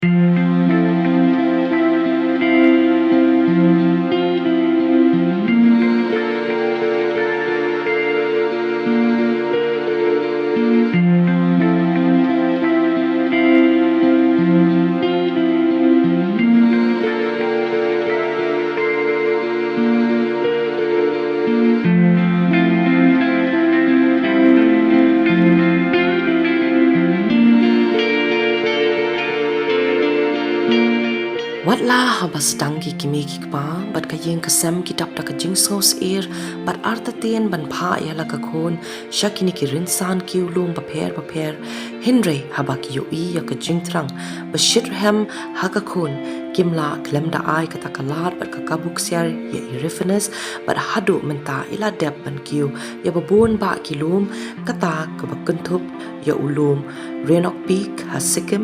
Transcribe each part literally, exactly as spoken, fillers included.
Wat la haba sdang ki kmie ki kpa bad ka ïing ka sem ki dap da ka jingsngewsyier bad artatien ban phah ïa la ka khun sha kine ki rynsan kiew lum bapher bapher, hynrei haba ki ïohi ïa ka jingthrang ba shitrhem ha ka khun, kim lah khlem da ai kata ka lad bad ka kabu ksiar ïa i Rufinus, bad haduh mynta i la dep ban kiew ïa ba bun bah ki lum, kata kaba kynthup ïa u lum Rhinoc Peak ha Sikkim,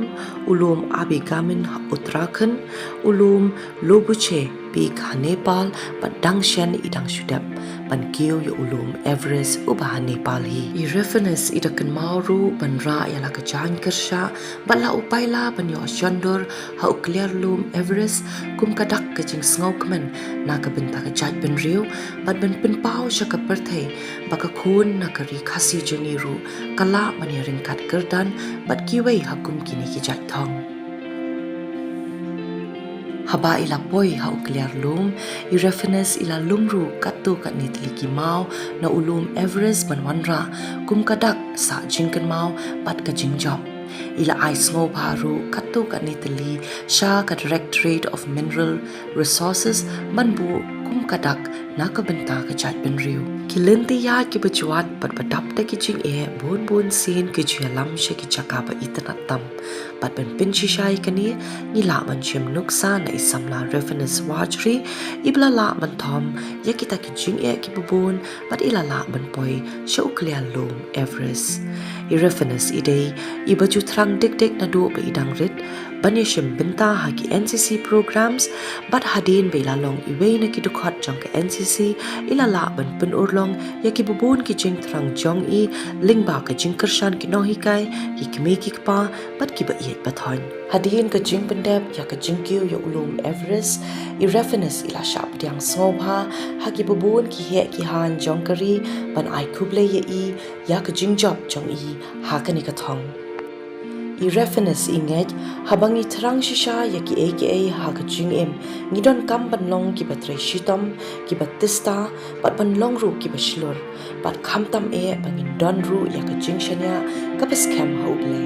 u lum Abigamin ha Uttarakhand, u lum Lobuche Peak ha Nepal, bad dang shen i dang shu dep ban kiew ïa u lum Everest uba ha Nepal hi. I Rufinus i da kynmaw ruh ban rah ïa la ka jaiñ kyrshah bad la u paila ban ïoh shondur ha u kliar lum Everest kum ka dak ka jingsngewkmen na ka bynta ka jaitbynriew bad ban pynpaw sha ka pyrthei ba ka khun na ka ri Khasi jong ngi ruh ka lah ban ïaryngkat kyrdan bad kiwei ha kum kine ki jait thong. Haba i la poi ha u kliar lum, i Rufinus i la lum ruh katto katne tylli ki maw na u lum Everest ban wanrah kum ka dak sah jingkynmaw bad ka jingjop. I la ai sngewbha ruh katto katne tylli sha ka Directorate of Mineral Resources ban buh kum ka dak na ka bynta ka jaitbynriew. Ki lynti ïaid kiba jwat bad ba dap da ki jingeh bun bun sien ki ju ïalam sha ki jaka ba itynnad tam. Bad ban pynshisha ïa kane, ngi lah ban shim nuksa na i samla Rufinus Wajri, iba la lah ban thom ïa kita ki jingeh kiba bun bad i la lah ban poi sha u kliar lum Everest. I Rufinus i dei iba ju thrang dik dik naduh ba i dang rit ban ïashim bynta ha ki N C C programs, bad hadien ba i la long iwei na ki dkhot jong ka N C C, i la lah ban pynurlong ïa kiba bun ki jingthrang jong i lyngba ka jingkyrshan ki nonghikai, ki kmie ki kpa bad kiba ïeit ba thoiñ. Hadien ka jingpyndep ïa ka jingkiew ïa u lum Everest, i Rufinus i la shah pdiang sngewbha ha kiba bun ki heh ki haiñ jong ka ri ban ai khublei ïa i ïa ka jingjop jong i ha kane ka thong. I Rufinus i ngeit, haba ngi thrang shisha ïa kiei kiei ha ka jingim, ngi donkam ban long kiba trei shitom, kiba tista, bad ban long ruh kiba shlur, bad khamtam eh ba ngin don ruh ïa ka jingshaniah kaba skhem ha U Blei.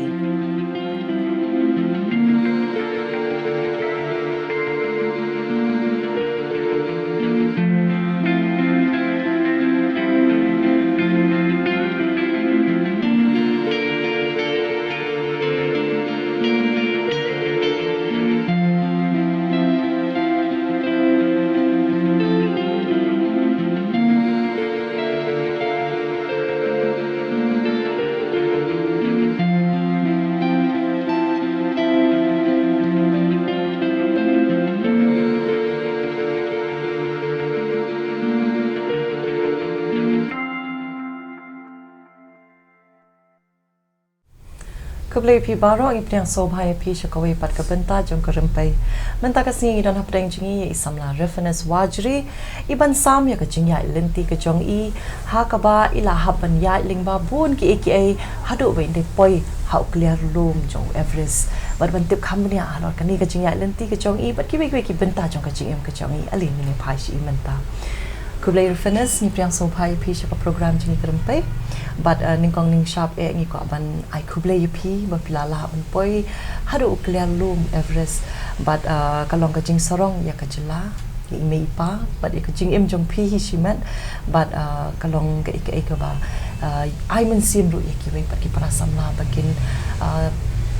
Khublei phi baroh, ngi pdiang sngewbha ïa phi sha kawei pat ka bynta jong ka Rympei. Mynta ka sngi ngi don hapdeng jong ngi ïa i samla Rufinus Wajri, iban sam ïa ka jingïaid lynti ka jong i, ha kaba i la hap ban ïaid lyngba bun kiei kiei haduh ba in dei poi ha u kliar lum jong u Everest. Bad ban tip kham bniah halor kane ka jingïaid lynti ka jong i bad kiwei kiwei ki bynta jong ka jingim ka jong i, ale ngin ïa phai sha i mynta. Khublei Rufinus, ngi pdiang sngewbha ïa phi sha ka program jong ngi ka Rympei. Bad, eh, nyngkong nyngshap eh ngi kwah ban ai khublei ïa phi ba phi la lah ban poi haduh u kliar lum Everest. Bad, eh, ka long ka jingsarong ïa ka jylla, ïa i mei i pa, bad ïa ka jingim jong phi hi shimet. Bad, eh, ka long kaei kaei kaba, eh, ai mynsiem ruh ïa kiwei pat ki para samla ba kin, eh,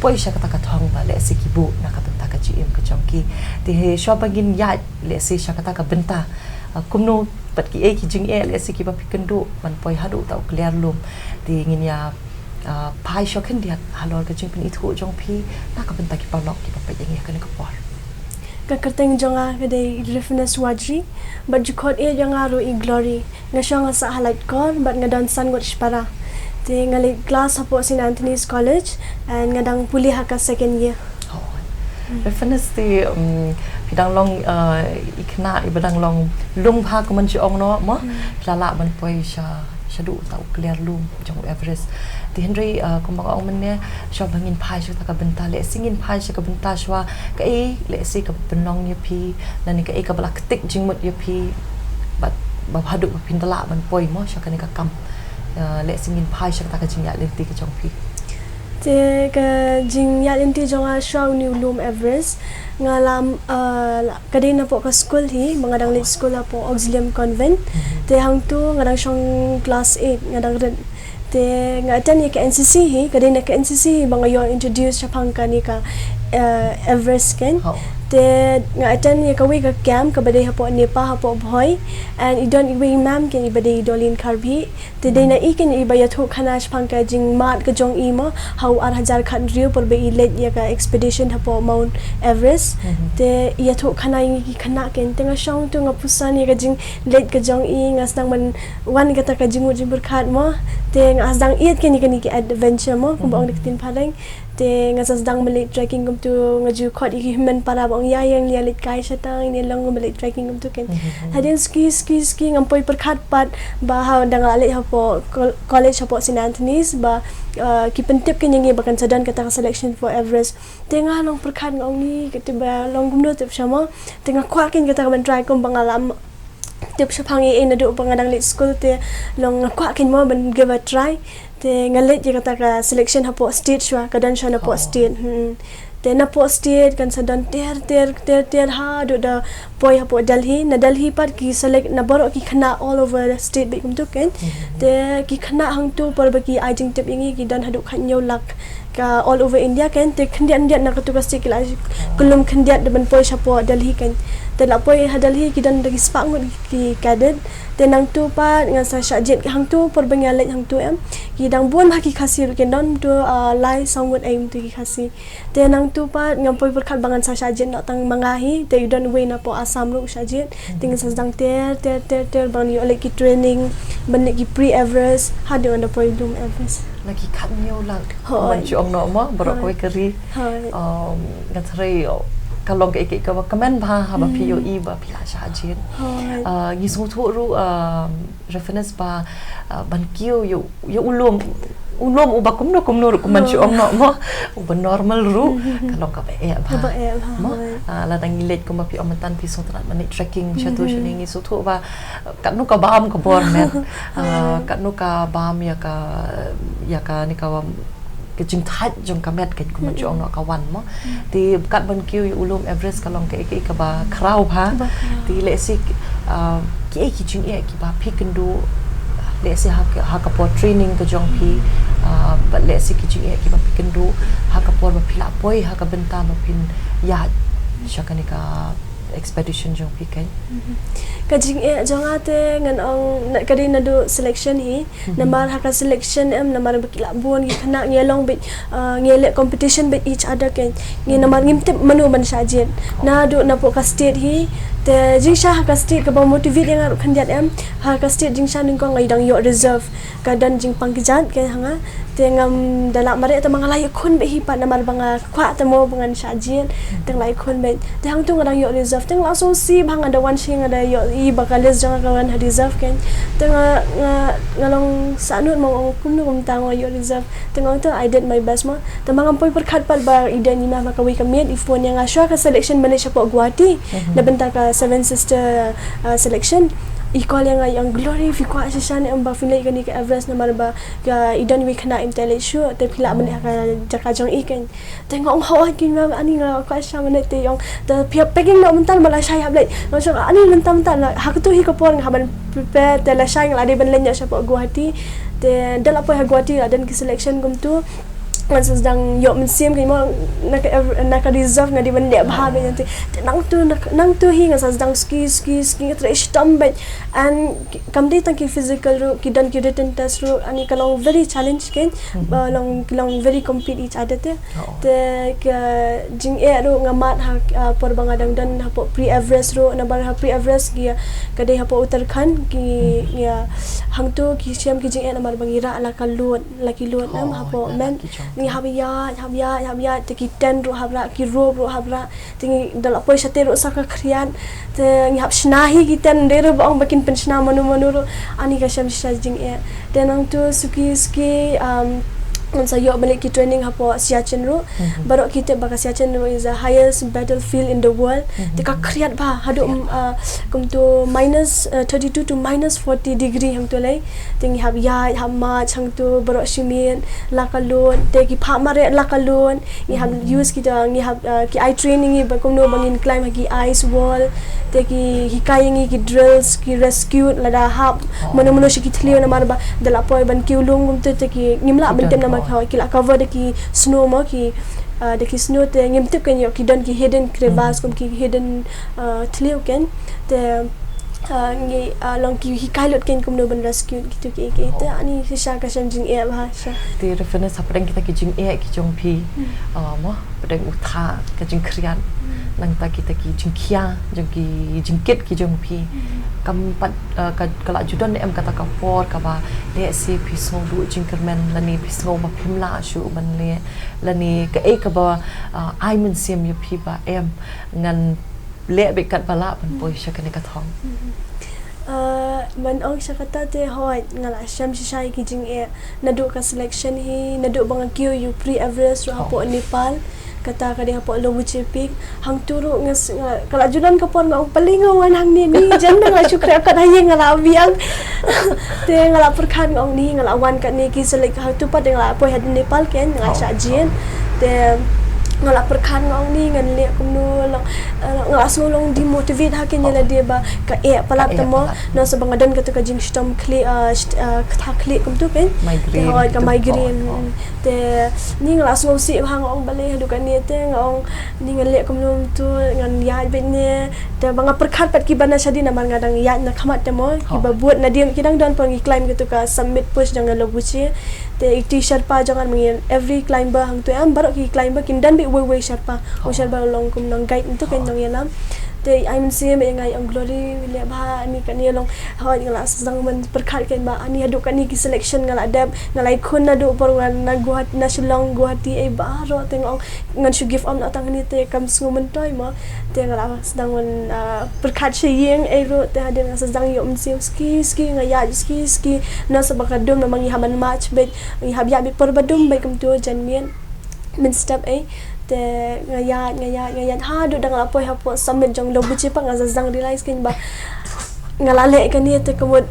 poi sha kata ka thong ba lehse ki buh na ka bynta ka jingim ka jong ki. Te hynrei shuwa ba ngin ïaid lehse sha kata ka bynta, ah, kumno pat kiei ki jingeh lehse kiba phi kynduh ban poi haduh uta u kliar lum. Te ngin ïa, ah, phai shuwa khyndiat halor ka jingpynithuh jong phi na ka bynta ki paralok kiba peit ïa ngi ha kane ka por. Ka kyrteng jong nga ka dei Rufinus Wajri, bad jukut ïa nga ruh i Glory. Nga shong nga sah ha Laitkor bad nga don san ngut shipara. Te nga leit klas hapoh Saint Anthony's College and nga dang pule ha ka second year. Oh. Reference te, um, phi dang long, uh, i khynnah iba dang long lum bha kumban shu ong noh mo. Phi la lah ban poi sha, shaduh uta u kliar lum jong u Everest. Te hynrei, uh, kumba nga ong mynne, shuwa ba ngin phai sha kata ka bynta, lehse ngin phai sha ka bynta shuwa kaei, lehse kaba pynlong ïa phi, lane kaei kaba la ktik jingmut ïa phi bad ba haduh ba phin da lah ban poi mo sha kane ka kam. Uh, lehse ngin phai sha kata ka jingïaid lynti ka jong phi. Te ka jingïaid lynti jong nga shuwa une u lum Everest, nga la, uh, la, ka dei napoh ka skul hi, ba nga dang leit skul hapoh Auxilium Convent. Te hangtu nga dang shong class eight, nga dang rit. Te nga attend ïa ka N C C hi, ka dei na ka N C C hi ba nga ïoh introduce shaphang kane ka, uh, Everest kein. Te nga attend ïa kawei ka camp kaba dei hapoh Nepal, hapoh Bhoi. And i don iwei i ma'am kein iba dei i Dolin Kharbhih. Te dei na i kein iba ïathuh khana shaphang ka jingmad ka jong i mo, ha u ar hajar khathynriew por ba i leit ïa ka expedition hapoh Mount Everest. Te i ïathuh khana ïa ngi ki khynnah kein, te nga shong tu nga pyrshang ïa ka jingleit ka jong i, nga sdang ban wan kata ka jingmut jingpyrkhat mo. Te nga sdang ïeit kein ïa kane ki adventure mo, kumba ong da ka ktien phareng. Te nga sa sdang ban leit trekking kumtu, nga ju khot ïa ki hynmen para ba ong ïa ïa ngi ïa leit kai shatang, ngi long ban leit trekking kumtu kein. Hadien suki suki suki ngam poi pyrkhat pat ba ha dang la leit hapoh col-, college hapoh Saint Anthony's ba, uh, ki pyntip kein ïa ngi ba kan sa don kata ka selection for Everest. Te nga long pyrkhat nga ong ngi kata ba long kumno tip sha mo. Te nga kwah kein kata ka ban try kumba nga la tip shaphang ei ei naduh ba nga dang leit skul, te long nga kwah kein mo ban give a try. Te nga leit ïa kata ka selection hapoh state shuwa, ka don shuwa napoh state. Hmm. Te napoh state kan sa don ter ter ter ter haduh da poi hapoh Delhi. Na Delhi pat ki select na baroh ki khynnah all over the state bad kumtu kein. Te ki khynnah hangtu por ba ki ai jingtip ïa ngi ki don haduh khathynñiew lak ka all over India kein, te khyndiat khyndiat na katu ka state ki la kyllum khyndiat da ban poi shapoh Delhi kein. Te la poi ha Delhi ki don da ki spah ngut ki cadet. Te nangtu pat nga sa shah jied hangtu por ba nga leit hangtu em, ki dang bun bha ki Khasi ruh, ki don tu, ah, lai saw ngut em tu ki Khasi. Te nangtu pat ngam poi pyrkhat ba ngan sa shah jied noh tang ma nga hi, te i don uwei napoh Assam ruh u shah jied. Te nga sa sdang ter ter ter ter ban ïoh leit ki training, ban leit ki pre Everest, haduh ngan da poi lum Everest. Na ki khathynñiew lak. Hooid. Ban shu ong noh mo, baroh kawei ka ri. Hooid. Um, nga tharai ka long kaei kaei kaba kmen bha haba phi ïohi ba phi la shah jied. Hooid. Uh, ngi sngewthuh ruh, um, reference ba, uh, ban kiew ïa u, ïa u lum, u lum uba kumno kumno ruh, kumban shu ong noh mo, uba normal ruh, ka long kaba eh bha. Kaba eh bha, mo? Hooid. Uh, lada ngi leit kumba phi ong mynta phi sngewtynnat ban leit trekking shatu shane, ngi sngewthuh ba katno ka bam ka bor met. Ah, katno ka bam ïa ka, ïa kane ka, ka jingthait jong ka met, kein kumba shu ong noh, ka wan mo. Te katba kiew ïa u lum Everest ka long kaei kaei kaba khraw bha. Kaba khraw. Te lehse, ah, kiei ki jingeh kiba phi kynduh, lehse ha ka, ha ka por training ka jong phi, ah, bad lehse ki jingeh kiba phi kynduh ha ka por ba phi la poi ha ka bynta ba phin ïaid sha kane ka expedition jong phi, kein? Mhm. Ka jingeh jong nga te ngan ong na, ka dei naduh selection hi. Mhm. Namar ha ka selection em, namar ba ki la bun ki khynnah, ngi long beit, uh, ngi leh competition beit each other, kein. Ngi, namar ngim tip mano ban shah jied. Naduh napoh ka state hi, te jingshah ha ka state kaba motivate ïa nga ruh khyndiat em, ha ka state jingshah nyngkong nga dang ïoh reserve. Ka don jingpang kjat kein ha nga. Te ngam da lah mareh, te ma nga la ïakhun beit hi pat namar ba nga kwah te mo ba ngan shah jied. Te nga la ïakhun beit. Te hangtu nga dang ïoh reserve. Te nga la sngewsih bha, nga da wan sha, nga da ïohi ba ka list jong nga ka wan ha reserve, kein. Te nga, nga, nga long sahnud mo, nga ong kumno kumta nga ïoh reserve. Te nga ong te I did my best mo. Te ma ngam poi pyrkhat pat ba i don i mei ha kawei ka miet i phone ïa nga shuwa ka selection ban leit shapoh Guwahati. Mhm. Na bynta ka Seven Sister, uh, selection. I call ïa nga, i ong Glory, phi kwah shisha ne em ba phin leit kane ka Everest, namar ba ka, i don iwei i khynnah im tei leit shuh, te phi lah ban leit ha ka jaka jong i, kein. Te nga ong hooid kein ma, ani nga kwah shisha ban leit. Te i ong te phi hap packing noh mynta, ba la shai hap leit. Nga ong ani mynta mynta, ha katu hi ka por nga hap ban prepare, te la shai nga la dei ban leit noh shapoh Guwahati. Te da la poi ha Guwahati la don ki selection kumtu. Nga sa sdang ïoh mynsiem kein mo, na ka, na ka reserve nga dei ban leh bha beit. Te nangtu, nangtu hi nga sa sdang suki suki suki, nga trei shitom beit. And kam dei tang ki physical ruh, ki don ki written test ruh, ani ka long very challenge, kein. Mhm. Ba long, long very compete each other te. Oh. Te ka jingeh ruh nga mad ha, ah, por ba nga dang don hapoh Pre-Everest ruh, namar ha Pre-Everest ki, ka dei hapoh Uttarakhand, ki, mhm, ïa, hangtu ki shem ki jingeh namar ba ngi rah la ka load, la ki load em, oh, hapoh, la, men, la ki jong. Ngi hap ïaid, hap ïaid, hap ïaid, te ki tent ruh hap rah, ki rope ruh hap rah, te ngi da la poi shatei ruh sa ka khriat, te ngi hap shna hi ki tent, dei ruh ba ong ba kin pynshna mano mano ruh, ani ka shem shisha jingeh. Te nangtu suki suki, um, ngan sa ïoh ban leit ki training hapoh Siachen ruh, baroh ki tip ba ka Siachen ruh is the highest battlefield in the world. Te ka khriat bha, haduh, um, uh, kumtu minus, uh, thirty-two to minus forty degree hangtu lei. Te ngi hap ïaid, hap march hangtu, baroh shi miet, la ka lut, te ki phah mareh la ka lut, ngi hap use kita, ngi hap, uh, ki ai train ïa ngi ba kumno ba ngin climb ha ki ice wall, te ki hikai ïa ngi ki drills, ki rescue, lada hap mano mano sha ki thliew namar ba da la poi ban kiew lum kumtu te ki ngim lah ban tip namar ki, ki la cover da ki snow mo ki, uh, da ki snow te ngim tip kan ïoh ki don ki hidden crevasse kum ki hidden, uh, thliew kan. Te, uh, ngi, uh, long ki hikai lut kan kumno ban rescue kitu ki, ki te ani shisha ka shem jingeh bha sha. Te Refinis, hapdeng kita ki jingeh ki jong phi, uh, mo, hapdeng u thah, ka jingkhriat, nangta kita ki jingkhia jong ki jingkit ki jong phi, kam pat, uh, ka, ka la ju don em kata ka por kaba lehse phi sngew duh jingkyrmen lane phi sngew ba phim lah shuh ban leh, lane kaei kaba, uh, ai mynsiem ïa phi ba em ngan leh beit katba lah ban poi sha kane ka thong? Uh, ban ong sha kata te hooid, nga la shem shisha ïa ki jingeh naduh ka selection hi, naduh ba nga kiew ïa u pre-Everest ruh hapoh Nepal. Kata ka dei hapoh Lobuche Peak. Hangtu ruh nga s-, nga, ka la ju don ka por nga ong balei nga wan hangne, ni jan dang la shu khreh kat ha ïing nga la biang. Te nga la pyrkhat nga ong ni nga la wan katne ki select hangtu pat, te nga la poi ha Nepal kan, nga la shah jied. Te nga la pyrkhat nga ong ni ngan leh kumno, long, eh, nga la sngew long demotivate ha kan ïa lade ba ka eh palat te mo. Nangta ba nga don katu ka jingshitom khlieh, eh, shit-, eh, ktha khlieh kumtu kan. Te hooid, ka migraine. Te ni nga la sngewsih bha, nga ong balei haduh kane, te nga ong ni ngan leh kumno tu, ngan ïaid beit ne. Te ba nga pyrkhat pat kiba na shadien namar nga dang ïaid na khmat te mo, kiba bud nadien ki dang don pat ngi climb katu ka summit push jong ka Lobuche. Te iti sherpa jong nga, ma ngi every climber hangtu em, baroh ki climber kin don beit uwei uwei sherpa. U sherpa long kum nong guide tu kan, nongïalam. Te ai mynsiem ïa nga, ong Glory, leh bha, ani kane long. Hooid, nga la sdang ban pyrkhat kan ba ani haduh kane ki selection nga la dep, nga la ïakhun naduh por nga na Guwahati, na Shillong, Guwahati, ei baroh, te nga ong ngan shu give up noh tang hangne te kam sngew myntoi mo. Te nga la sdang ban, ah, pyrkhat sha ïing ei ruh, te hadien nga sdang ïoh mynsiem ski ski, nga ïaid ski ski. Nangta ba ka dum namar ngi hap ban march beit, ngi hap ïaid beit por ba dum beit kumtu janmiet mynstep ei. Te nga ïaid, nga ïaid, nga ïaid haduh da nga la poi hapoh summit jong Lobuche Peak, nga sdang realize kan ba nga la leh kane te ka mut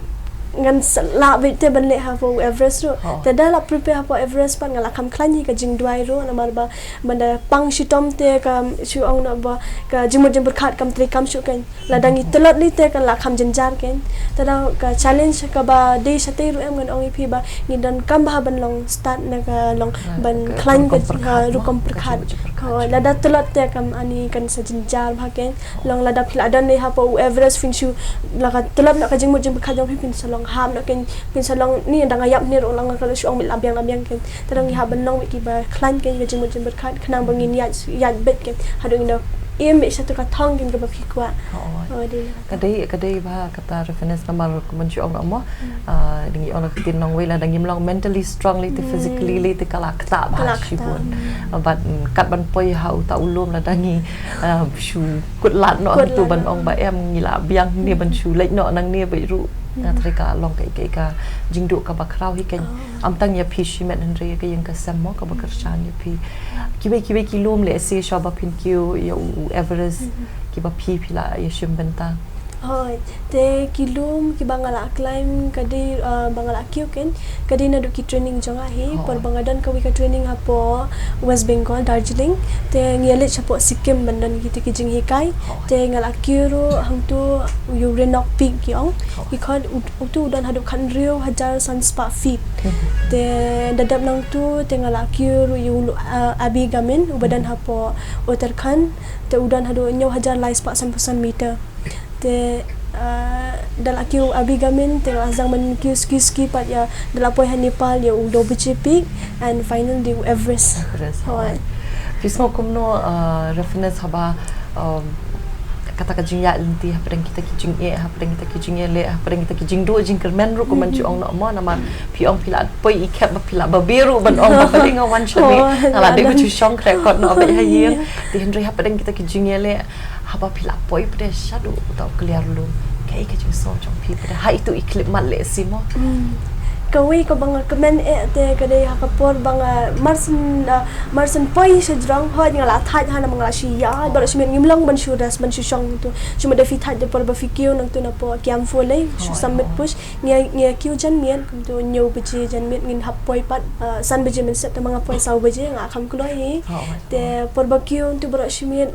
ngan sa lah beit te ban leh hapoh Everest ruh. Te da la prepare hapoh Everest pat nga la kham khlaiñ ïa ka jingduwai ruh namar ba ban da pang shitom te kam shu ong noh ba ka jingmut jingpyrkhat kam trei kam shuh kan. Lada ngi tlot lei te kan la kham jynjar kan. Te da ka challenge kaba dei shatei ruh em ngan ong ïa phi ba ngi donkam bha ban long stad na ka long ban khlaiñ ka rukom pyrkhat. Lada tlot te kam ani kan sa jynjar bha kan. Long lada phi la don lei hapoh u Everest phin shu, la ka tlot noh ka jingmut jingpyrkhat jong phi phin sa long hap noh kan, phin sa long ni da nga ïap ne ruh long ka la shu ong beit la biang la biang kan. Te da ngi hap ban long beit kiba khlaiñ kan ka jingmut jingpyrkhat khnang ba ngin ïaid, ïaid beit kan. Haduh ngin da im beit sha tu ka thong kan kaba phi kwah. Ka dei, ka dei bha kata Refinis namar kumba shu ong mo. Ah, dang ong la ka ktien nongwei lada ngim long mentally strong lei te physically lei te ka la ktah bha shibun. Ah, bad, mm, kat ban poi ha uta u lum lada ngi, ah, shu kut lad noh hangtu ban ong ba em ngi la biang ne ban shu leit noh nangne beit ruh. Nga thrang ka long ka, ka, ka jingduh kaba khraw hi kan. Ym tang ïa phi shimet hynrei ka ïing ka sem mo kaba kyrshan ïa phi. Kiwei kiwei ki lum lehse shwa ba phin kiew ïa u, u Everest kiba phi phi la ïa shim bynta? Hooid, te ki lum kiba nga la climb ka dei, ah, ba nga la kiew kan, ka dei naduh ki training jong nga hi, por ba nga don kawei ka training hapoh West Bengal, Darjeeling, te ngi ïa leit shapoh Sikkim ban don kita ki jinghikai, te nga la kiew ruh hangtu ïa u Rynok Peak ki ong, ki khot u, utu u don haduh khathynriew hajar san spah feet. Te da dep nangtu te nga la kiew ruh ïa u, ah, Abigamin uba don hapoh Uttarakhand, te u don haduh hynñiew hajar lai spah sanphew san meter. Te, ah, da la kiew Abigamin te nga la sdang ban kiew ski ski pat ïa, da la poi ha Nepal ïa u Lobuche Peak and finally u Everest. Everest, hooid. Phi sngew kumno, ah, Refinis haba, um, kata ka jingïaid lynti hapdeng kita ki jingeh, hapdeng kita ki jingeh leh, hapdeng kita ki jingduh jingkyrmen ruh kumban ju ong noh mo, namar phi ong phi la poi i khep ba phi la ba biru ban ong ba phi nga wan shane, nga la dei ba ju shong kre kot noh ba ha ïing. Te hynrei hapdeng kita ki jingeh leh, haba phi la poi pde shaduh uta u kliar lum, kaei ka jingsngew jong phi pde ha itu i khyllipmat leh si mo? Kawei kaba nga kmen eh te ka dei ha ka por ba nga marsien, ah, marsien poi sha jrong, hooid nga la thait ha namar nga la shu ïaid baroh shi miet, ngim long ban shu rest ban shu shong tu. Shu ma da phi thait da por ba phi kiew nangtu napoh camp four lei shu submit push. Ngi ngi kiew janmiet kumtu hynñiew baje janmiet ngin hap poi pat, ah, san baje mynstep te ma nga poi saw baje nga kham kloi hi. Te por ba kiew tu baroh shi miet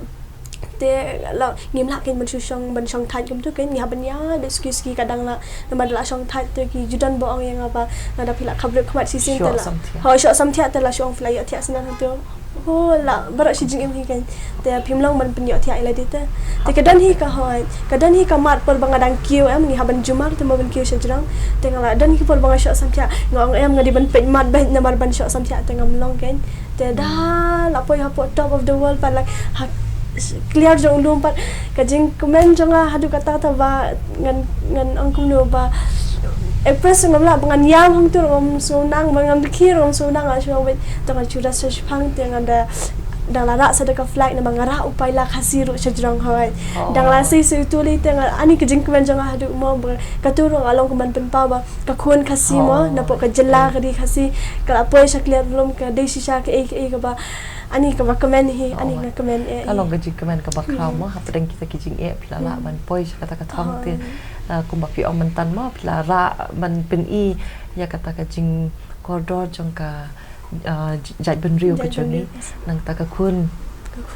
te la ngim lah kein ban shu shong ban shong thait kumtu kein, ngi hap ban ïaid beit suki suki, ka dang la namar da la shong thait te ki ju don ba ong ïa nga ba lada phi la khapbriew khmat shisien te la, ho, shoh samthiah te la shu ong phi la ïohthiah sngewbha tu. Ho, la baroh shi jingim hi kein. Te phim long ban pynïohthiah ïa lade te. Te ka don hi ka, hooid, ka don hi ka mat por ba nga dang kiew em, ngi hap ban jumar te mo ban kiew sha jrong. Te nga la don hi por ba nga shoh samthiah, nga ong em nga dei ban peit mat beit namar ban shoh samthiah te ngam long kein. Te da la poi hapoh top of the world pat, like, ha, kliar jong u lum pat, ka jingkmen jong nga haduh katta katta ba ngan, ngan ong kumno ba express ngam lah, ba ngan ïam hangtu ruh ngam sngewdang, ba ngan dkhih ruh ngam sngewdang, nga shu ong beit, to ngan shu rest sha shipang te ngan da, da la rah sa da ka flag namar nga rah u paila Khasi ruh sha jrong, hooid. Da la sei sei utu lei te nga, ani ka jingkmen jong nga haduh mo ba katu ruh nga long kumban pynpaw ba ka khun Khasi mo, napoh ka jylla ka dei Khasi, ka la poi sha kliar lum, ka dei shisha kaei kaei kaba, ani kaba kmen hi, ani nga kmen eh. Ka long ka jingkmen kaba khraw mo, hapdeng kita ki jingeh phi la lah ban poi sha kata ka thong te, ah, kumba phi ong mynta mo, phi la rah ban pyni ïa kata ka jingkordor jong ka, ah, j-, jaitbynriew ka jong ngi, nangta ka khun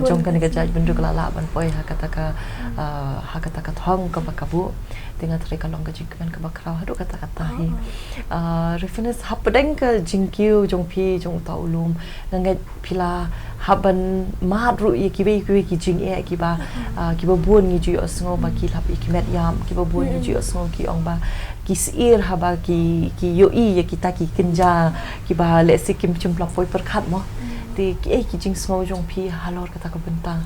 jong kane ka jaitbynriew ka la lah ban poi ha kata ka, ah, ha kata ka thong kaba ka buh. Te nga tharai ka long ka jingkmen kaba khraw haduh katta katta hi. Ah, Rifiness, hapdeng ka jingkiew jong phi jong uta u lum, nga ngeit phi la hap ban mad ruh ïa kiwei kiwei ki jingeh kiba, ah, kiba bun ngi ju ïohsngew ba ki la hap ïa ki met ïap, kiba bun ngi ju ïohsngew ki ong ba ki sheptieng haba ki, ki ïohi ïa kita ki kynja kiba lehse kim shym la poi pyrkhat mo. Te kiei ki jingsngew jong phi halor kata ka bynta?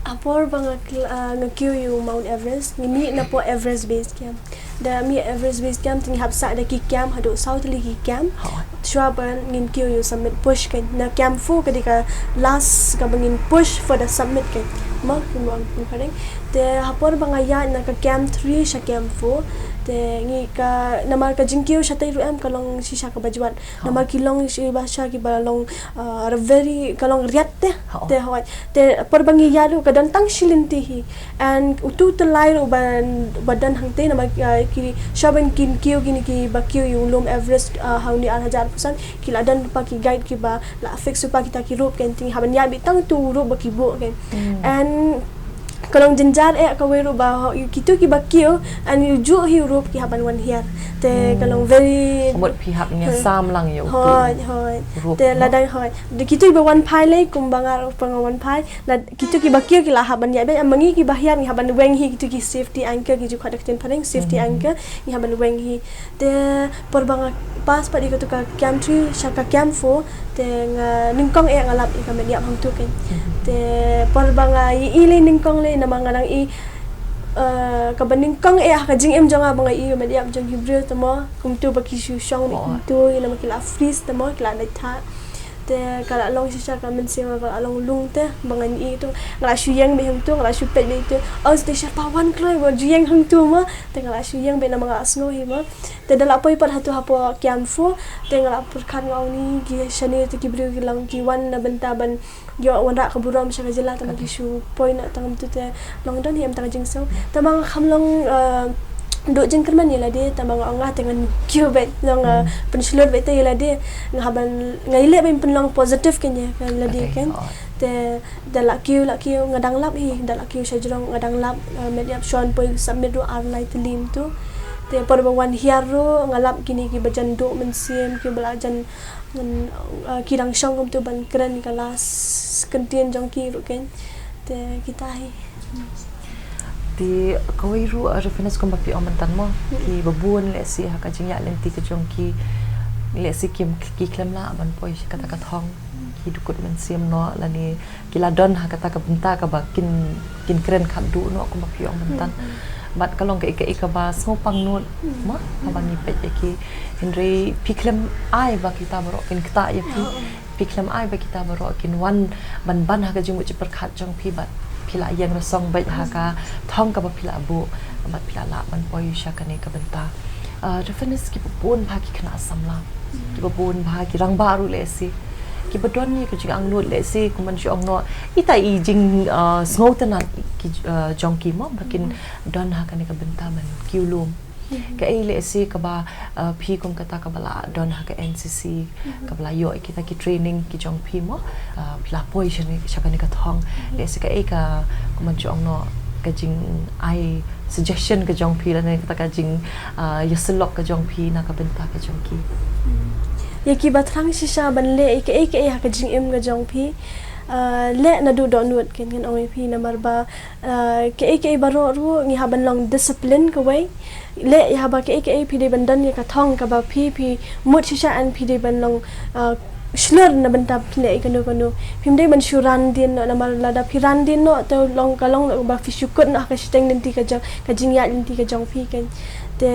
Ha por ba nga kl-, ah, nga kiew ïa u Mount Everest, ngi mih napoh Everest Base Camp. Da mih Everest Base Camp te ngi hap sah da ki camp haduh saw tylli ki camp. Shuwa ba ngin kiew ïa u summit push kein. Na camp four ka dei ka last kaba ngin push for the summit kein. Mo, kumba ong phareng. Te ha por ba nga ïaid na ka camp three sha camp four, te ngi ka, namar ka jingkiew shatei ruh em ka long shisha kaba jwat. Namar ki long shisha kiba long, ah, very, ka long riat te. Te hooid. Te por ba ngi ïaid ruh ka don tang shi lynti hi. And utu u tyllai ruh uba, uba don hangtei namar, ah, ki, shuwa ban kin kiew kine kiba kiew ïa u lum Everest, ah, ha une u ar hajar arphew san, ki la don lypa ki guide kiba la fix lypa kita ki rope kein, te ngi hap ban ïaid beit tang utu u rope ba ki buh kein. And ka long jynjar eh kawei ruh ba ho, kitu kiba kiew, and ïa u juh hi u rope ki hap ban wan hiar. Te ka long very, ka mut phi hap ïa sam lang ïa utu. Hooid, hooid. Te lada, hooid, da kitu kiba wan phai lei, kumba nga ruh ba nga wan phai, la kitu kiba kiew ki la hap ban ïaid beit, ma ngi kiba hiar ngi hap ban weng hi kitu ki safety anchor, ki ju khot da ka ktien phareng safety anchor, ngi hap ban weng hi. Te por ba nga pass pat ïa katu ka camp three sha ka camp four, te nga nyngkong eh nga lap ïa ka met ïap hangtu kein. Te por ba nga ïohi lei nyngkong lei namar nga dang i, eh, kaba nyngkong eh ha ka jingim jong nga ba nga i ka met ïap jong ki briew te mo, kumtu ba ki shu shong beit kumtu ïa namar ki la freeze te mo, ki la dait thah. Te ka la long shisha ka mynsiem ka la long lung te ba ngan i tu. Nga la shu ïeng beit hangtu, nga la shu peit beit tu. Oh, te sha pa wan kloi ba ju ïeng hangtu mo. Te nga la shu ïeng beit namar nga la sngew hi mo. Te da la poi pat hatu hapoh camp four, te nga la pyrkhat nga ong ni ki shane te ki briew ki long ki wan na bynta ban ïoh wanrah ka burom sha ka jylla, te ma ki shu poi na tang tu te long don hi em ta ka jingsngew. Te ma nga kham long, eh, duh jingkyrmen ïa lade, te ma nga ong nga te ngan kiew beit, long, eh, pynshlur beit te ïa lade, nga hap ban, nga ïaleh ban pynlong positive kein ïa lade kein. Te da la kiew, la kiew, nga dang lap hi, da la kiew sha jrong, nga dang lap, eh, met ïap shon poi submit ruh ar lai tylli tu. Te por ba wan hiar ruh, nga lap kine kiba jan duh mynsiem, kiba la jan ngan, eh, ki dang shong kumtu ban kren ka last kyntien jong ki ruh kein. Te kita hi. Te kawei ruh, eh, Rifiness kumba phi ong mynta mo, kiba bun lehse ha ka jingïaid lynti ka jong ki Lehse kim, ki khlem lah ban poi sha kata ka thong, ki dukut mynsiem noh, lane ki la don ha kata ka bynta kaba kin, kin kren khatduh noh kumba phi ong mynta. Bad ka long kaei kaei kaba sngewpang nud mo, haba ngi peit ïa ki. Hynrei phi khlem ai ba kita baroh kin ktah ïa phi. Phi khlem ai ba kita baroh kin wan ban ban ha ka jingmut jingpyrkhat jong phi bad phi la ïeng rasong beit ha ka thong kaba phi la buh bad phi la lah ban poi sha kane ka bynta. Ah, Refinis, kiba bun bha ki khynnah samla, kiba bun bha ki rangbah ruh lehse, kiba don ïa ka jingangnud lehse kumban shu ong noh, ita i jing, ah, sngewtynnat ki, ah, jong ki mo ba kin don ha kane ka bynta ban kiew lum. Kaei lehse kaba, ah, phi kum kata kaba la don ha ka N C C, kaba la ïoh ïa kita ki training ki jong phi mo, ah, phi la poi sha ne, sha kane ka thong. Lehse kaei ka, kumban shu ong noh, ka jingai suggestion ka jong phi lane kata ka jing, ah, ïasyllok ka jong phi na ka bynta ka jong ki. Ïa kiba thrang shisha ban leh ïa kaei kaei ha ka jingim ka jong phi, ah, leh naduh dohnud, kan, ngan ong ïa phi, namar ba, ah, kaei kaei baroh ruh ngi hap ban long discipline kawei. Leh ïa haba kaei kaei phi dei ban don ïa ka thong kaba phi, phi mut shisha, and phi dei ban long, ah, shlur na bynta phi leh ïa kano kano. Phim dei ban shu ran dien noh, namar lada phi ran dien noh te long ka long ba phi shu kut noh ha ka shiteng lynti ka jong, ka jingïaid lynti ka jong phi, kan. Te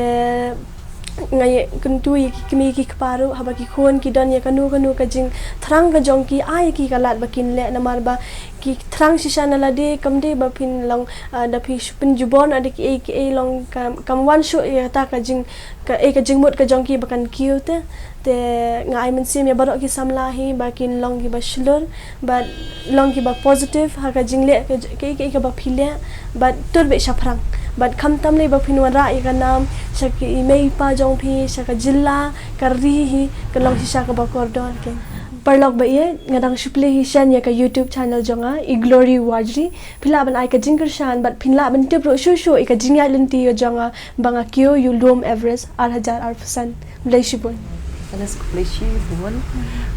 nga ïa kyntu ïa ki kmie ki kpa ruh, haba ki khun ki don ïa kano kano ka jingthrang ka jong ki, ai ïa ki ka lad ba kin leh, namar ba ki thrang shisha na lade, kam dei ba phin long, ah, da phi shu pynjubor noh da kiei kiei, long kam, kam wan shuh ïa kata ka jing, kaei ka jingmut ka jong ki ba kan kiew te. Te nga ai mynsiem ïa baroh ki samla hi ba kin long kiba shlur, bad long kiba positive ha ka jingleh ka j-, kaei kaei kaba phi leh, bad tur beit shaphrang. Bad khamtam lei ba phin wanrah ïa ka nam sha ki mei pa jong phi, sha ka jylla, ka ri hi, kan long shisha kaba kordor, kan. Paralok ba ïeit, nga dang shu plie hi shen ïa ka YouTube channel jong nga, i Glory Wajri. Phi lah ban ai ka jingkyrshan bad phin lah ban tip ruh shuh shuh ïa ka jingïaid lynti ka jong nga ba nga kiew ïa u lum Everest ar hajar arphew san. Khublei shibun. Khublei shibun.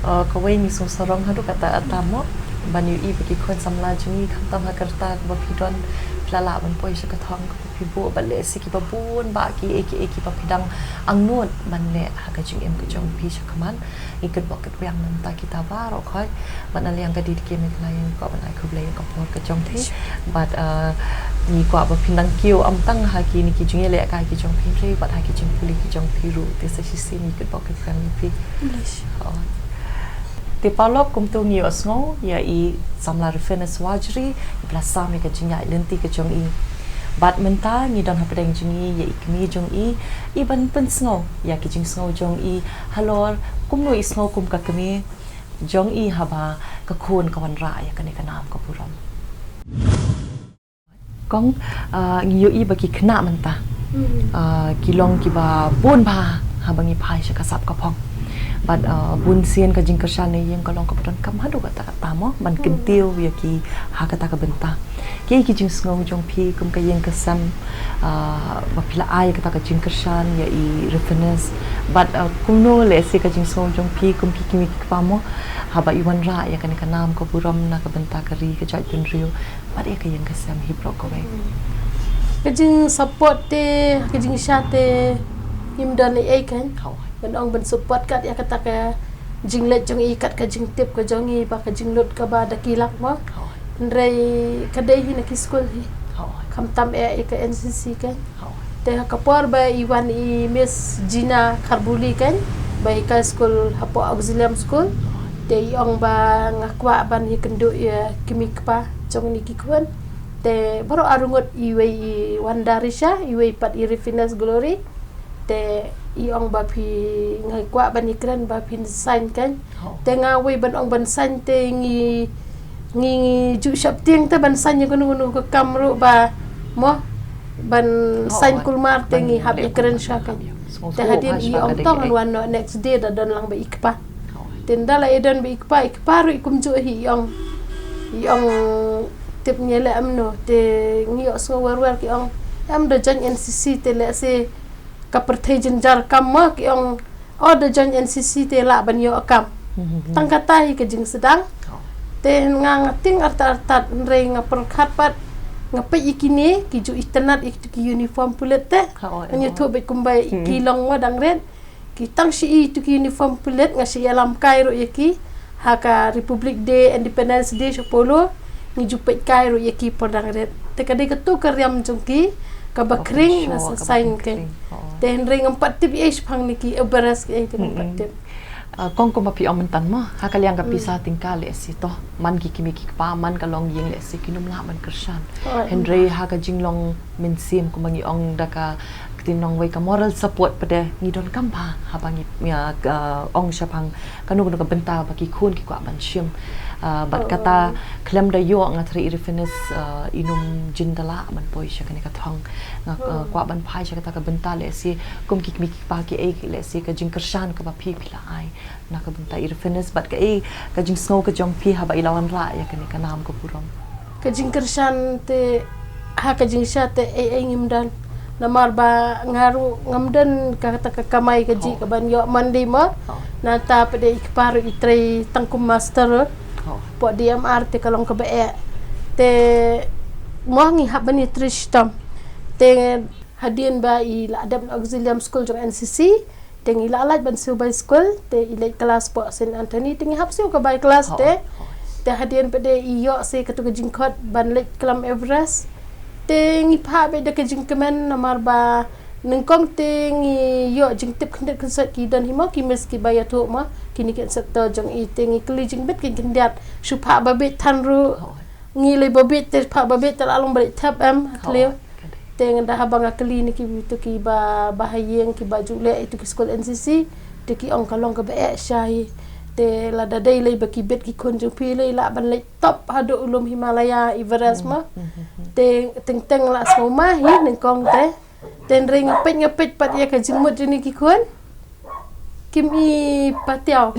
Uh, kawei, ngi sngewsarong haduh katta katta mo ban ïohi ba ki khun samla jong ngi, khamtam ha ka rta kaba phi don, phi la lah ban poi sha ka thong kaba phi buh, bad lehse kiba bun bah kiei kiei kiba phi dang angnud ban leh ha ka jingim ka jong phi sha khmat. Ngi kyrpad kyrpad ïa mynta kita baroh khoit. Bad na liang ka D D K Meghalaya ngi kwah ban ai khublei ïa ka por ka jong phi. Bad, uh, ngi kwah ba phin nang kiew ym tang ha kine ki jingïalehkai ki jong phi hynrei bad ha ki jingpule ki jong phi ruh. Te sa shisien ngi kyrpad kyrpad ïa phi. Te paralok, kumto ngi ïohsngew ïa i samla Refinis Wajri iba la sam ïa ka jingïaid lynti ka jong i. Bad mynta ngi don hapdeng jong ngi ïa i kmie jong i, iban pynsngew ïa ki jingsngew jong i halor kumno i sngew kum ka kmie jong i haba ka khun ka wanrah ïa kane ka nam ka burom. Kong, ah, ngi ïohi ba ki khynnah mynta, ah, ki long kiba bun bha haba ngi phai sha ka sap ka phong. Bad, ah, bun sien ka jingkyrshan na ïing ka long kaba donkam haduh katta katta mo ban kyntiew ïa ki ha kata ka bynta. Kiei ki jingsngew jong phi kum ka ïing ka sem, ah, ba phi la ai kata ka jingkyrshan ïa i Refinis? Bad, ah, kumno lehse ka jingsngew jong phi kum ki kmie ki kpa mo haba i wanrah ïa kane ka nam ka burom na ka bynta ka ri ka jaitbynriew bad ïa ka ïing ka sem hi baroh kawei? Ka jingsupport te, ka jingshisha te ngim don ei ei, kan. Ban ong ban support kat ïa kata ka jingleit jong i, kat ka jingtip ka jong i ba ka jinglut kaba da ki lak mo. Hynrei ka dei hi na ki skul hi. Khamtam eh ïa ka N C C, kan. Te ha ka por ba i wan i Miss Gina Kharbuli, kan, ba hikai skul hapoh Auxilium School. Te i ong ba nga kwah ban ïakynduh ïa ki kmie kpa jong kine ki khun. Te baroh arngut, iwei i Wanda Risha, iwei pat i Refinis Glory. Te i ong ba phi, nga kwah ban ïakren ba phin sign, kan. Te nga wei ban ong ban sign te ngi, ngi, ngi ju shaptieng te ban sign ïa kano kano ka kam ruh ba mo ban sign kulmar te ngi hap ïakren shuwa, kan. Te hadien i ong tang ngan wan noh next day, da don lang ba i kpa. Te ynda la ïadon ba i kpa, i kpa ruh i kumjuh hi, i ong, i ong tip ngi leh em no. Te ngi ïohsngew wer wer ki ong em da join N C C te lehse ka pyrthei jynjar kam mo, ki ong, oh, da join N C C te lah ban ïoh kam. Tang kata hi ka jingsdang. Te nga, nga tieng artat artat, hynrei nga pyrkhat pat, nga peit ïa kine ki ju itynnad ïa ki uniform pulit te. Ngan ïathuh beit kumba ki long mo, dang rit. Ki tang sha i tu ki uniform pulit, nga sha ïalam kai ruh ïa ki. Ha ka Republic Day, Independence Day sha Polo, ngi ju peit kai ruh ïa ki por dang rit. Te ka dei katu ka riam jong ki kaba khring, nga sa sign ka. Te hynrei ngam pat tip ei shaphang ne ki Everest ki ei te ngam pat tip. Kong kumba phi ong myntan mo, ha ka liang ka pisa tyngka lehse to, man ki kmie ki kpa, man ka longïing lehse kin ym lah ban kyrshan. Hynrei ha ka jinglong mynsiem kumba ngi ong da ka ktien nongwei ka moral support pat de ngi donkam bha haba ngi ong shaphang kano kano ka bynta ba ki khun ki kwah ban shim. Bad kata khlem da ïoh nga tharai i Rifinis in ym jin da lah ban poi sha kane ka thong. Nga kwah ban phai sha kata ka bynta lehse kum ki kmie ki kpa ki ei lehse ka jingkyrshan kaba phi phi la ai na ka bynta i Rifinis bad ka ei ka jingsngew ka jong phi haba i la wanrah ïa kane ka nam ka burom. Ka jingkyrshan te ha ka jingshisha te ei ei ngim don. Namar ba nga ruh ngam don kata ka kamai ka jingkyrmen ïoh man dei mo. Nangta pat de i kpa ruh i trei tang kum master. Pok D M R te ka long kaba eh. Te mo ngi hap ban ïatrei shitom. Te hadien ba i la dep na Auxilium School jong N C C, te ngi la lait ban siew bai skul, te i leit klas pok Saint Anthony, te ngi hap siew ka bai klas te. Te hadien pat de i ïoh se katu ka jingkhot ban leit klam Everest. Te ngi phah beit da ka jingkmen namar ba nyngkong te ngi ïoh jingtip khyndiat khynsoit ki don hi mo ki miss kiba ïathuh mo, kine ki instructor jong i te ngi kylli jingbit ki khyndiat, shu phah ba beit than ruh. Ngi lei ba beit te phah ba beit te la long ba leit thep em ha thliew. Te nga da haba nga kylli ne ki tu kiba ba ha ïing kiba ju leh itu ki skul N C C, te ki ong ka long kaba eh shai. Te lada dei lei ba ki beit ki khun jong phi lei lah ban leit top haduh u lum Himalaya Everest ma. Te teng teng la sngew ma hi nyngkong te. Te hynrei nga peit nga peit pat ïa ka jingmut jong ne ki khun. Kim i patiaw.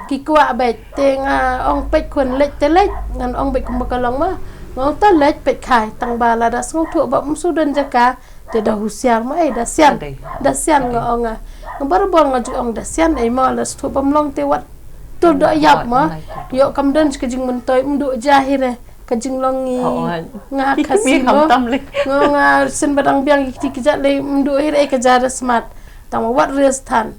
Ki kwah beit te nga ong peit khun leit te leit, ngan ong beit kumba ka long ma. Nga ong te leit peit khai tang ba lada sngewthuh ba um shu don jaka te da husiar ma ei da sian. Da sian nga ong nga. Nga barabor nga ju ong da sian ei ma la sngewthuh bym long te wat tur doh ïap ma. Ïoh kam don ka jingmyntoi um duh ja hi re. Ka jinglong ngi nga Khasi mo. Nga nga sien ba dang biang ki kjat lei mduh hi re ka ja da smat. Tang wat res than.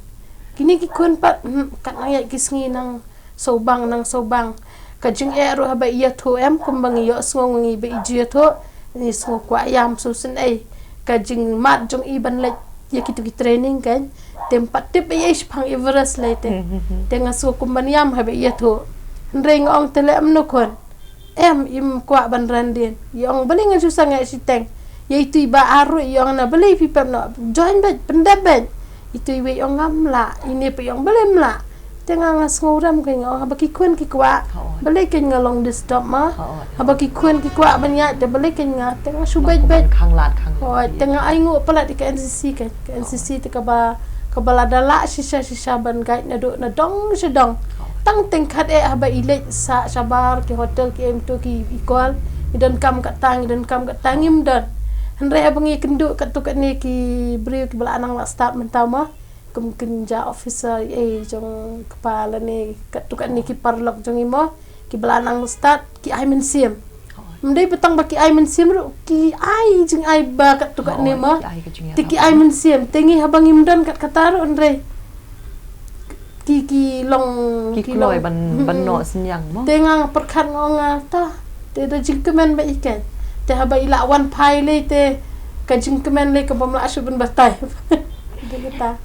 Kini ki khun pat kat nang ïa ki sngi nang sobang nang sobang. Ka jing eh ruh haba ïathuh em kumba ngi ïoh sngew ngi ba i ju ïathuh. Ngi sngew kwah ïam su sien ei. Ka jingmat jong i ban leit ïa kitu ki training kan. Te em pat tip ei ei shaphang Everest lei te. Te nga sngew kumba ïam haba ïathuh. Hynrei nga ong te leh mno khun. Em im kwah ban ran dien. I ong balei nga ju sangeh shiteng. Ïa itu i ba ar ruh i ong na balei phi pep noh. Join beit pyndep beit. Itu i wei ong ngam lah. Ine pa i ong balei em lah. Te nga nga sngew rem kein nga ong haba ki khun ki kwah. Balei kein nga long disturb ma. Haba ki khun ki kwah ban ïaid te balei kein nga te nga shu beit beit. Te nga ai nguh palat ïa ka N C C kein. Ka N C C te kaba kaba lada lah shisha shisha ban guide naduh na dong sha dong. Tang teng khat eh haba i leit sah shabar ki hotel ki em tu ki i call. I donkam katta i donkam katta ngim don. Hynrei haba ngi kynduh katto katne ki briew kiba la nang la start mynta ma. Kum kin ja officer ei jong kpa lane katto katne ki paralok jong i ma. Kiba la nang start ki ai mynsiem. Ym dei ba tang ba ki ai mynsiem ruh ki ai jingai ba katto katne ma. Te ki ai mynsiem te ngi haba ngim don kat kata ruh hynrei ki ki long ki kloi ban ban noh synñiang mo. Te nga pyrkhat nga ong nga ta te da jingkmen ba i ken. Te haba i la wan phai lei te ka jingkmen lei ka bym lah shu ban batai. Dei kata.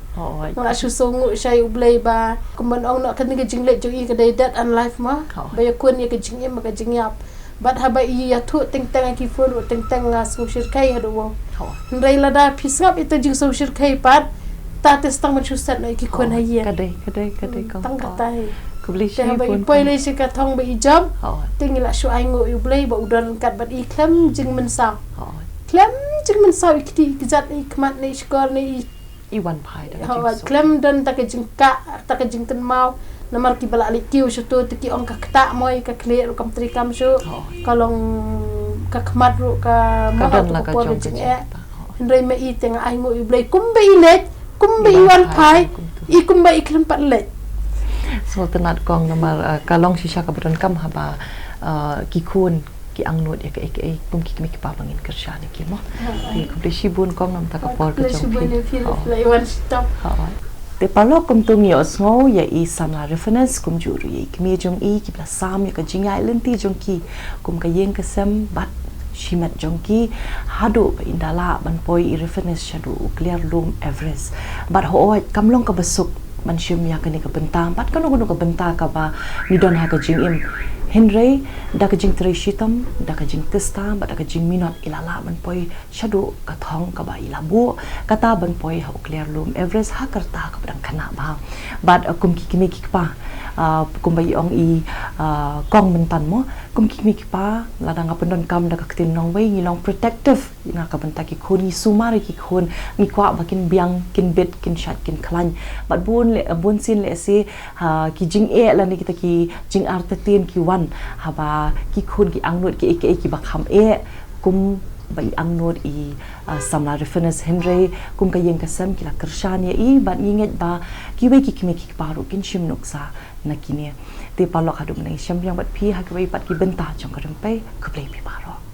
Nga lah shu sngewnguh shai U Blei ba kumban ong noh kane ka jingleit jong i ka dei death and life ma. Ba ïa khun ïa ka jingim ka jingïap. Bad haba i ïathuh teng teng ki phone ruh teng teng nga sngew shyrkhei haduh wow. Hynrei lada phi sngap ita jingsngew shyrkhei pat ta te stang ban shu set noh ïa ki khun ha ïing. Ka dei ka dei ka dei. Tang kata hi. Khublei shibun. Te haba i poi lei sha ka thong ba i jop. Te ngi lah shu ai nguh ïa U Blei ba u don ryngkat bad i khlem jingmynsaw. Khlem jingmynsaw i kti i kjat i khmat ne i shkor ne i I wan phai da ka jingsuk. Klem don ta ka jingkah ta ka jingkynmaw. Namar kiba la leit kiew shuh tu te ki ong ka ktah moi ka khlieh ruh kam trei kam shuh. Ka long ka khmat ruh ka mahot ka por ka jingeh. Hynrei ma i te nga ai nguh ïa U Blei kumba i leit kumba i wan phai. I kumba i khlem pat leit. Sngewtynnat kong namar ka long shisha kaba donkam haba ki khun ki angnud ïa kaei kaei kum ki kmie ki kpa ba ngin kyrshan ïa ki mo. Khublei shibun kong namar ta ka por ka jong phi. Te paralok, kumto ngi ïohsngew ïa i samla Rifinus kumjuh ruh ïa i kmie jong i, kiba la sam ïa ka jingïaid lynti jong ki kum ka ïing ka sem bad shimet jong ki haduh ba ynda lah ban poi i Rifinus shaduh u kliar lum Everest. Bad hooid, kam long kaba suk ban shim ïa kane ka bynta bad kano kano ka bynta kaba ngi don ha ka jingim. Hynrei da ka jingtrei shitom, da ka jingtista bad da ka jingminot i la lah ban poi shaduh ka thong kaba i la buh, kata ban poi ha u kliar lum Everest ha ka rta kaba dang khynnah bha. Bad, uh, kum ki kmie ki kpa, uh, kumba i ong i, uh, kong mynta mo, kum ki kmie ki kpa, lada nga pyndonkam da ka ktien nongwei, ngi long protective na ka bynta ki khun, ngi sumar ïa ki khun, ngi kwah ba kin biang, kin bit, kin shait, kin khlaiñ. Bad bun le, bunsien lehse, ha, ki jingeh lane kita ki jingartatien ki wan haba ki khun ki angnud kiei kiei kiba kham eh, kum ba i angnud i, ah, samla Rifinus, hynrei kum ka ïing ka sem ki la kyrshan ïa i bad ngi ngeit ba kiwei ki kmie ki kpa ruh kin shim nuksa na kine. Te paralok, haduh mynne ngi shem biang bad phi ha kiwei pat ki bynta jong ka rympei. Khublei phi baroh.